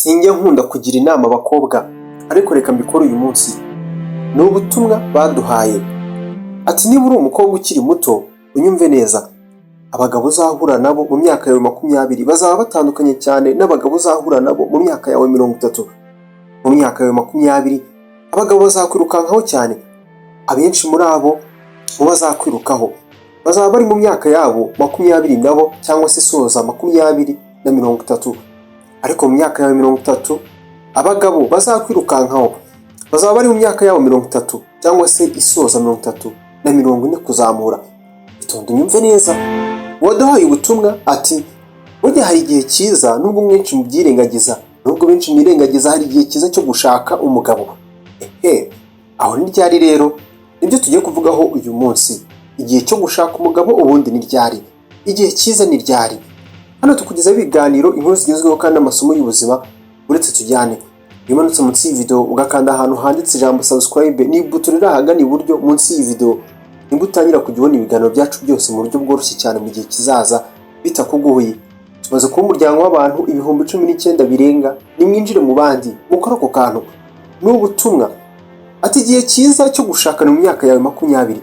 Sinjya nkunda kugira inama abakobwa, ariko reka mbikore uyu munsi. Ni ubutumwa baduhaye. Ati niba uri umukobwa ukiri muto, unyumve neza. Abagabo uzahura nabo mu myaka yawe 20 bazaba batandukanye cyane n'abagabo uzahura nabo mu myaka yawe 30. Mu myaka yawe 20, abagabo bazakwirukankaho cyane. Abenshi muri abo mu bazakwirukaho bazaba bari mu myaka yabo 20 nabo, cyangwa se soza 20 na 30. Ariko mu myaka yawe 30, abagabo bazakwirukankaho bazaba bari mu myaka yabo 30 cyangwa se isoza 30 na 40 kuzamura. Itonde unyumve neza. Uwaduhaye ubutumwa ati burya hari igihe cyiza, nubwo mwenshi mubyirengagiza, nubwo benshi mwirengagiza, hari igihe cyiza cyo gushaka umugabo. Ehe, aho ni ryari rero? Nibyo tugiye kuvugaho uyu munsi. Igihe cyo gushaka umugabo ubundi ni ryari? Igihe cyiza ni ryari? Hano tukugezaho ibiganiro, inkuru zigezweho kandi n'amasomo y'ubuzima. Uretse tujyane. Iyo umanutse munsi y'iyi video ugakanda ahantu handitse ijambo subscribe, ni ibuto riri ahagana iburyo munsi y'iyi video, nibwo utangira kujya ubona ibiganiro byacu byose mu buryo bworoshye cyane mu gihe kizaza bitakugoye. Tumaze kuba umuryango w'abantu 19,000 birenga, nimwinjire mu bandi mukore ako kantu. Ni ubutumwa. Ati igihe cyiza cyo gushaka ni mu myaka yawe 20.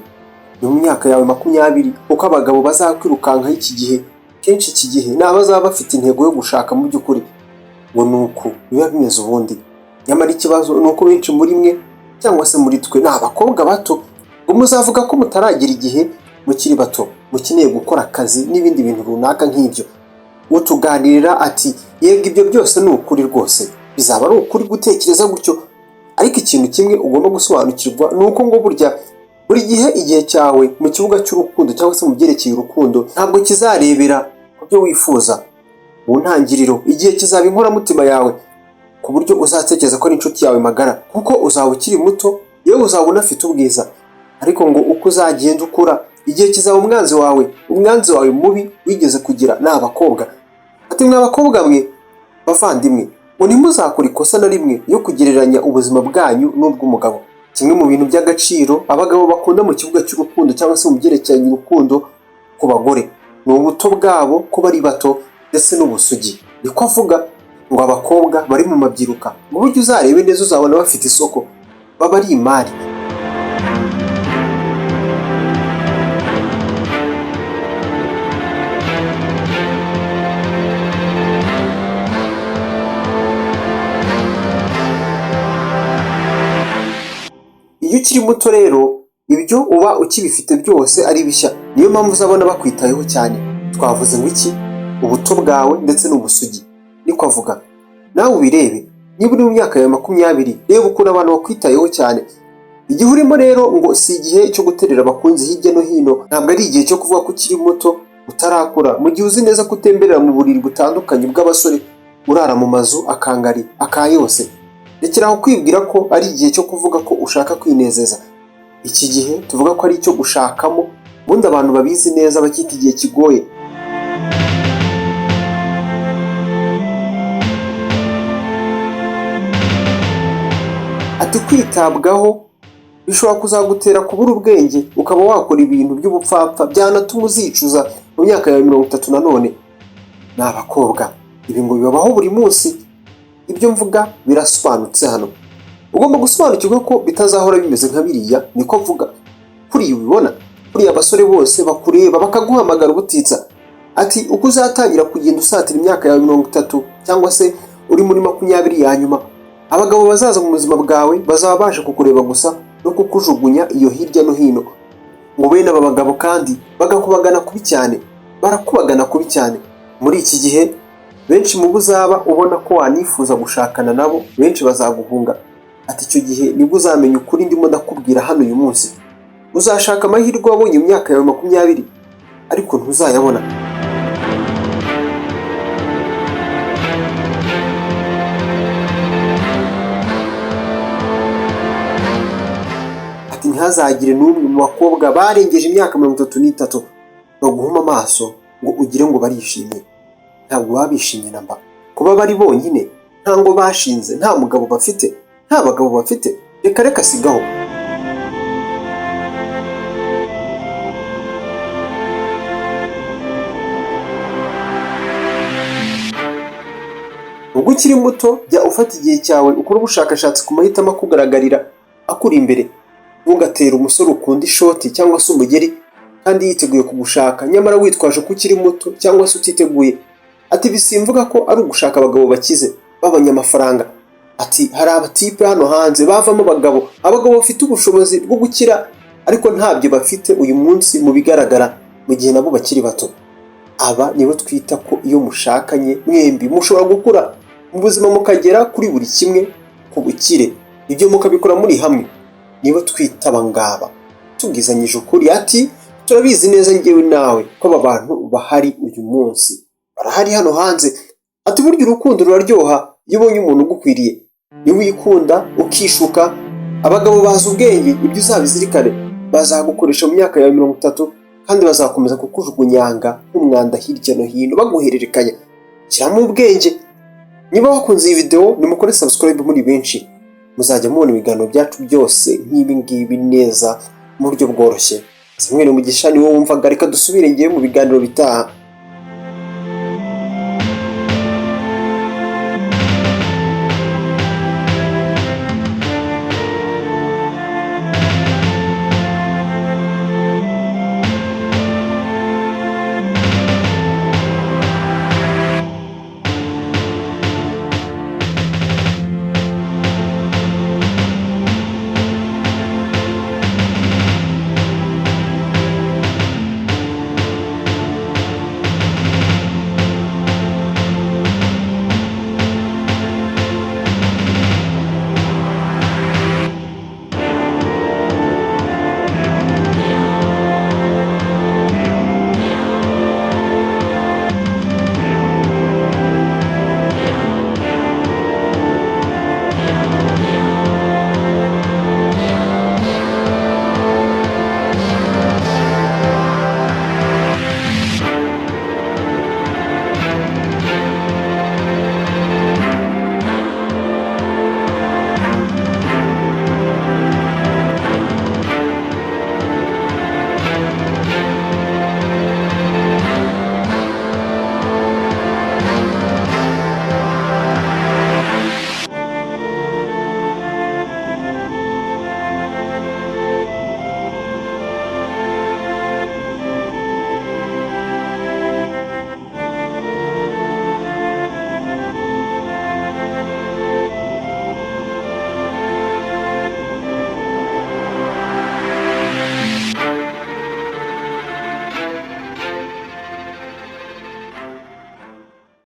Ni mu myaka yawe 20, kuko abagabo bazakwirukankaho iki gihe, kenshi iki gihe ni abazaba bafite intego yo gushaka mu by'ukuri. Ngo ni uku biba bimeze ubundi. Nyamara ikibazo ni uko benshi muri mwe cyangwa se muri twe ni abakobwa bato, ngo muzavuga ko mutaragera igihe, mukiri bato, mukeneye gukora akazi n'ibindi bintu runaka nk'ibyo. Utuganirira ati yego ibyo byose ni ukuri rwose, bizaba ari ukuri gutekereza gutyo, ariko ikintu kimwe ugomba gusobanukirwa ni uko ngo burya buri gihe igihe cyawe mu kibuga cy'urukundo cyangwa se mu byerekeye urukundo ntabwo kizarebera ku byo wifuza. Mu ntangiriro igihe kizaba inkoramutima yawe, ku buryo uzatekereza ko ari inshuti yawe magara, kuko uzaba ukiri muto, yewe uzaba unafite ubwiza. Ariko ngo uko uzagenda ukura, igihe kizaba umwanzi wawe, umwanzi wawe mubi wigeze kugira ni abakobwa. Ati mwa bakobwa mwe bavandimwe, ngo ntimuzakore ikosa na rimwe yo kugereranya ubuzima bwanyu n'ubw'umugabo. Kimwe mu bintu by'agaciro abagabo bakunda mu kibuga cy'urukundo cyangwa se mu byerekeranye urukundo ku bagore ni ubuto bwabo, ko bari bato, ndetse n'ubusugi. Niko avuga. Ngo abakobwa bari mu mabyiruka, mu buryo uzarebe neza uzabona bafite isoko, baba ari imari. Iyo ukiri muto rero, ibyo uba ukibifite byose ari bishya, niyo mpamvu uzabona bakwitayeho cyane. Twavuze ngo iki? Ubuto bwawe ndetse n'ubusugi, niko avuga. Nawe ubirebe, niba uri mu myaka yawe 20, reba ukuntu abantu bakwitayeho cyane. Igihe urimo rero ngo si igihe cyo guterera abakunzi hirya no hino, ntabwo ari igihe cyo kuvuga ko ukiri muto utarakura, mu gihe uzi neza ko utemberera mu buriri butandukanye bw'abasore, urara mu mazu akangari aka yose. Rekera aho kwibwira ko ari igihe cyo kuvuga ko ushaka kwinezeza. Iki gihe tuvuga ko ari icyo gushakamo, ubundi abantu babizi neza bacyita igihe kigoye. Ati kwitabwaho bishobora kuzagutera kubura ubwenge, ukaba wakora ibintu by'ubupfapfa byanatuma uzicuza mu myaka yawe 30. Nanone ni abakobwa, ibi ngo bibabaho buri munsi. Ibyo mvuga birasobanutse hano. Ugomba gusobanukirwa ko bitazahora bimeze nka biriya, niko mvuga. Kuriya ubibona, kuriya abasore bose bakureba bakaguhamagara ubutitsa. Ati uko uzatangira kugenda usatira imyaka yawe 30 cyangwa se uri muri 20 ya nyuma, abagabo bazaza mu buzima bwawe bazaba baje kukureba gusa no kukujugunya iyo hirya no hino. Ngo bene aba bagabo kandi bagakubagana kubi cyane, barakubagana kubi cyane. Muri iki gihe benshi mu bo uzaba ubona ko wanifuza gushakana nabo, benshi bazaguhunga. Ati icyo gihe nibwo uzamenya ukuri ndimo ndakubwira hano uyu munsi. Uzashaka amahirwe wabonye mu myaka yawe 20, ariko ntuzayabona. Ati ntihazagire n'umwe mu bakobwa barengeje imyaka 33 baguhuma amaso ngo ugire ngo barishimye. Ntabwo baba bishimye na mba. Kuba bari bonyine, nta ngo bashinze, nta mugabo bafite, nta bagabo bafite, reka reka sigaho. Ubwo ukiri muto, jya ufata igihe cyawe ukore ubushakashatsi ku mahitamo akugaragarira akuri imbere. Ntugatere umusore ukunda ishoti cyangwa se umugeri kandi yiteguye kugushaka, nyamara witwaje ko ukiri muto cyangwa se utiteguye. Ati bisimvuga ko ari ugushaka abagabo bakize b'abanyamafaranga. Ati hari abatipe hano hanze bavamo abagabo, abagabo bafite ubushobozi bwo gukira, ariko ntabyo bafite uyu munsi mu bigaragara, mu gihe nabo bakiri bato. Aba nibo twita ko iyo mushakanye mwembi mushobora gukura mu buzima, mukagera kuri buri kimwe ku bukire, ibyo mukabikora muri hamwe. Nibo twita abangaba, tubwizanyije ukuri. Ati turabizi neza ngewe nawe ko aba bantu bahari uyu munsi, barahari hano hanze. Ati burya urukundo ruraryoha iyo ubonye umuntu ugukwiriye. Niba wikunda ukishuka, abagabo bazi ubwenge, ibyo uzabizirikane, bazagukoresha mu myaka yawe 30 kandi bazakomeza kukujugunyanga nk'umwanda hirya no hino baguhererekanya. Shyiramo ubwenge. Niba wakunze iyi video, nimukore subscribe muri benshi, muzajya mubona ibiganiro byacu byose nk'ibi ngibi neza mu buryo bworoshye. Samuel Mugisha niwo wumvaga. Reka dusubire ngewe mu biganiro bitaha.